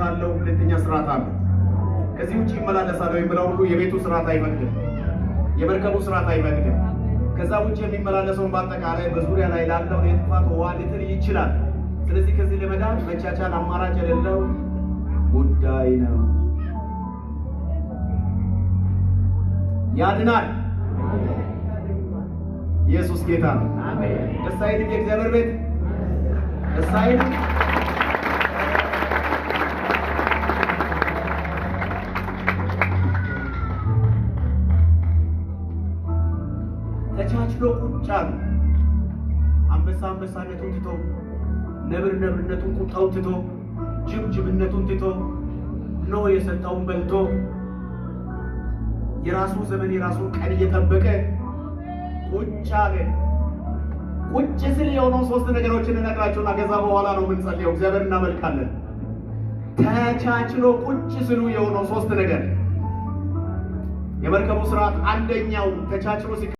አለው፣ ሁለተኛ ስርዓት አለው። ከዚህ ውጭ ይመላለሳል የሚለው ሁሉ የቤቱ ስርዓት አይፈቅድም፣ የመርከቡ ስርዓት አይፈቅድም። ከዛ ውጭ የሚመላለሰውን በአጠቃላይ በዙሪያ ላይ ላለው የጥፋት ውሃ ሊጥል ይችላል። ስለዚህ ከዚህ ለመዳን መቻቻል አማራጭ የሌለው ጉዳይ ነው። ያድናል። ኢየሱስ ጌታ ነው። ደስ አይልም? የእግዚአብሔር ቤት ደስ አይልም? ተቻችሎ ቁጭ አሉ። አንበሳ አንበሳነቱን ትቶ፣ ነብር ነብርነቱን ቁጣው ትቶ፣ ጅብ ጅብነቱን ትቶ፣ ኖህ የሰጠውን በልቶ የራሱ ዘመን የራሱ ቀን እየጠበቀ ቁጭ አለ። ቁጭ ስል የሆነው ሶስት ነገሮችን እነግራቸውና ከዛ በኋላ ነው የምንጸልየው። እግዚአብሔር እናመልካለን። ተቻችሎ ቁጭ ስሉ የሆነው ሶስት ነገር የመርከቡ ስርዓት አንደኛው ተቻችሎ